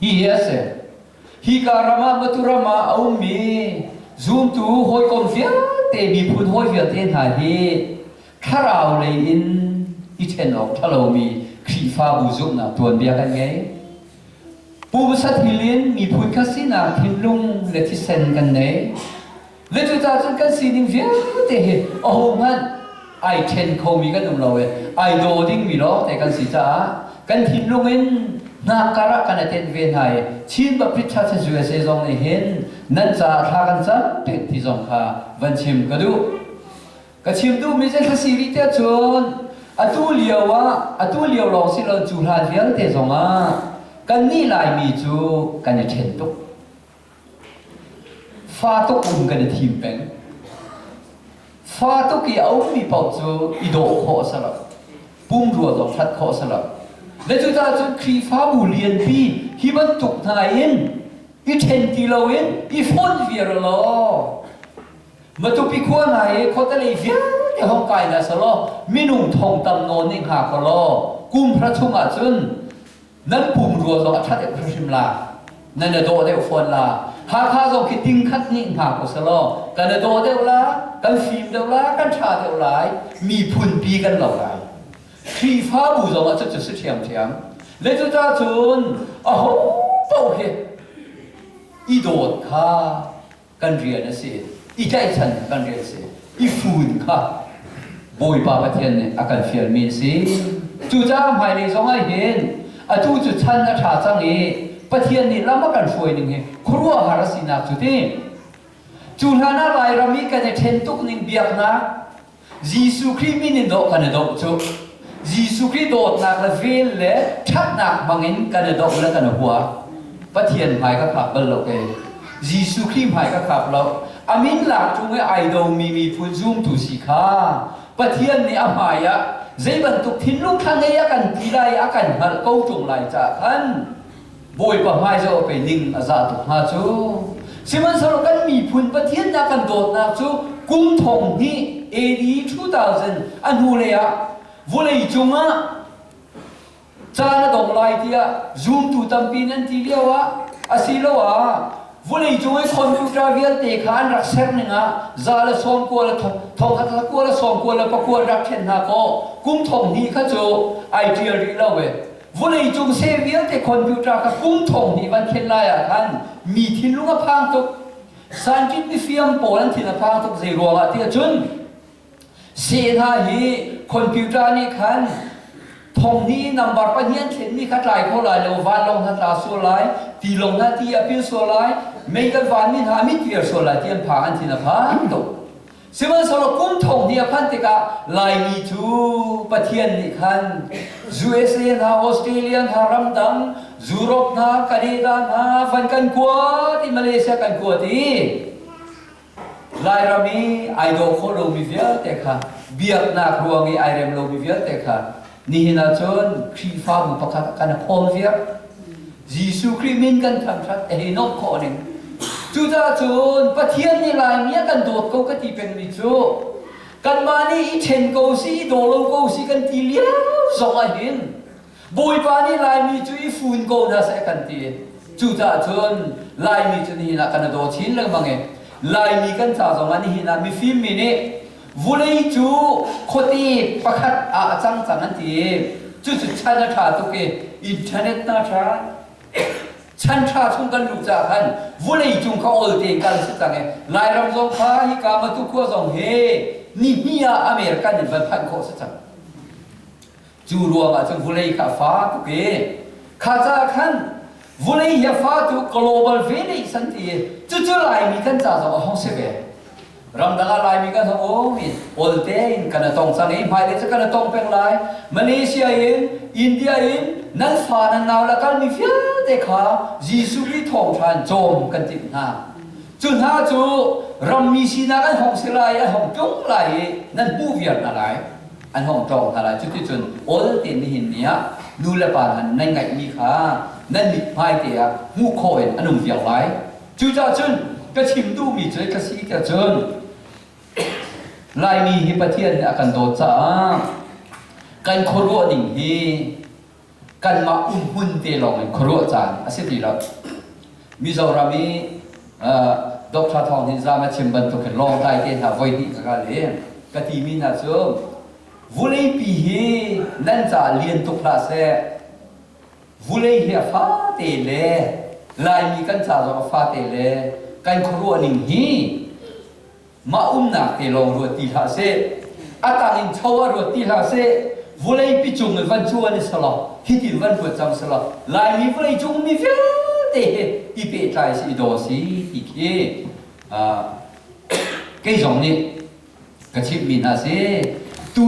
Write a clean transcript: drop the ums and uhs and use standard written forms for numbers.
Hihi a si. Hika ram ah Matu ram ah a ummi zumtu hawikom vialte miphun hawi vialte hna hi thlarau lei in i ṭhen awk ṭha lomi Khrihfabu zumhnak tuanbia kan ngei. Pumsa thil in miphun kha sinak thinlung le thisen kan nei. Le cucaah cun kan sining vialte hi ahohmanh ai ṭhen khomi kan um lo i ai daw dingmi lawngte kan si caah kan thinlung in hnakkar ah kan i tenh ve hna i Chin Baptist Church USA zong nih hin nan caah thla kan cam peng ti zong kha van chim ka duh. Ka chim duhmi cu si rih tiah cun atu lio ah atu lio lawng si lo cu hlan vialte zongah kannih Laimi cu kan i ṭhen tuk. Fa tuk um kan i thim peng. Fa tuk i a ummi paoh cu i dawh khawh a si lo. Pumrua zong ṭhat khawh a si lo. Le cucaah cun Khrihfabu lianpi hi bantuk hna in i ṭhen ti loin i fonh viar law Matupi khua hna hi khuatelei vialte hong kai hna selaw minung thong tam nawn nih hnga ko law kum hra chung ah cun nan pumrua zong a ṭhat deuh hrimhrim la nan i dawh deuh fawn la Hakha zong khi ting khat nih hnga ko selaw kan i dawh deuh la kan fim deuh la kan ṭha deuh lai miphun pi kan lo lai Khrihfabu zong ah cucu si ṭhiamṭhiam le cucaah cun aho paoh hi i dawt kha kan rian a si i tlaihchan kan rian a si i fun kha Bawipa Pathian nih a kan fialmi a si cucaah hmailei zong ah hin atu cu chan a ṭha cang i Pathian nih lam a kan hruai ning hi khuaruahhar a sinak cu ti cu hlan ah Lairam i kan i ṭhen tuk ning biaknak Jesuh Khrih min in dawh kan i doh cu Jesuh Khrih dawtnak le vel le ṭhatnak hmangin kan i doh le kan i hua. Pathian hmai ka khap bal lo kei. Jesuh Khrih hmai ka khap lo. A min lak ṭung i ai domi miphun zumtu si kha Pathian nih a hmai ah zei bantuk thinlung kha ngei a kan ti lai a kan hngalh ko ṭung lai caah khan Bawipa hmai zoh pe ning a za tuk hnga cu. Sihmanhsehlaw kan miphun Pathian nih a kan dawtnak cu kum thong hnih AD 2000 a hnulei ah vawlei cungah caan a dong lai tiah zumtu tampi nan ti lio ah asiloah vawlei cung i computer vialte kha an rak ser ning ah za le sawm kua le thongkhat le kua le sawm kua le pakua rak ṭhen hna kaw kum thong hnih kha cu ai ṭial rih lo e Vawleicung seh vialte computer kha kum thong hnih van khen lai ah khan mi thinlung a phang tuk. Scientist mifim pawl an thin a phang tuk zei ruangah ti ahcun seh hna hi computer nih khan thong hnih number pahnih an thlenmi kha tlai kho lai lo vanlawng hna tla sual lai tilawng hna ti a pil sual lai mei kan vanmi hna a mit viar sual lai ti an phang an thin a phang tuk. Sihmanhsehlaw kum thong hnih a phanh tikah Laimi cu Pathian nih khan USA hna, Australia hna, ramdang, Europe hna, Canada hna van kan kuat i Malaysia kan kuat i Lairam i ai daw khawh lomi vialte kha biaknak ruang i ai rem lomi vialte kha nihin ah cun Khrihfabu pakhat kan khawm viar. Jesuh Khrih min kan thangṭhat a hei nuamh khawh ning. Cucaah cun Pathian nih Laimi a kan dawt ko ka ti pengmi cu kanmah nih i ṭhen ko si, i daw lo ko si kan ti lio zong ah hin Bawipa nih Laimi cu i fun ko hna seh kan ti. Cucaah cun Laimi cu nihin ah kan i daw chin lengmang i Laimi kan ca zong ah nihin ah mifim mi nih vulei cu khuate pakhat ah a cang cang an ti i cucu chan a ṭha tuk i internet na ṭha chan ṭha chung kan luh caah khan vulei cung kha ol tein kal si cang i Lairam zong kha hika Matu khua zong hi ni hnih ah American in van phanh khawh si cang Cu ruangah cun vulei kha a fa tuk i kha caah khan vulei hi a fa tuk global village an ti i cucu Laimi kan ca zong a hong si ve. Ramdang ah Laimi kan hong um i olte in kan i tong cang i hmailei cu kan i tong peng lai. Malaysia in, India in nan fa nan nau le kalmi vialte kha Jesuh Khrih thawngṭha in cawm kan timh hna. Cu hna cu rammi sinak an hong si lai, an hong tlung lai i nan hmuh viar hna lai. An hong ṭawng hna lai. Cuticun awl tein nihin ni ah nu le pa hna nan ngaihmi kha nan mithmai te ah hmuh khawh in an um viar lai. Cucaah cun ka chim duhmi cu ka si tiah cun Laimi hi Pathian nih a kan dawt caah kan khuaruah ning hi. Kanmah umhmun te lawng in khuaruah caan a si ti lo. Mizoram i Dr. Thawng Hnin Zam a chim bantuk hin Lawngtlai te hna voi hnih ka kal i ka timi hna cu vuleipi hi nan caah lian tuk hlah seh vulei hi a fate le Laimi kan ca zong a fate le kan khuaruah ning hi mah umnak te lawng ruat ti hlah seh a tang in cho ah ruat ti hlah seh vulei pi cung in van cuan i selaw hitin van ruat cang selaw Laimi vulei cung mi vialte he i pehtlai si i daw si ti khi kei zong nih ka chimhmi hna si.